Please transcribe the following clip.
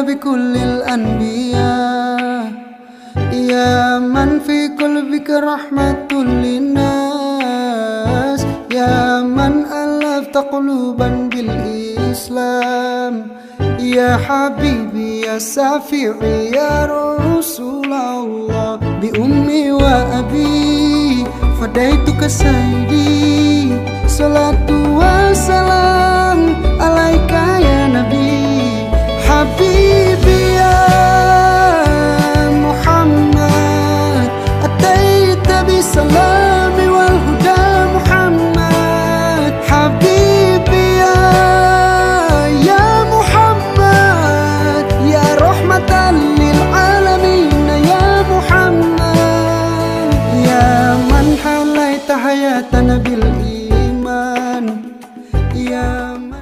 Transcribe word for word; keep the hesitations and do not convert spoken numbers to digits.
بكل الأنبياء، يا من في قلبك رحمة للناس، يا من ألفت قلوبا بالإسلام، يا حبيبي يا شفيعي يا رسول الله، بأمي وأبي فديتك سيدي، صلاة وسلام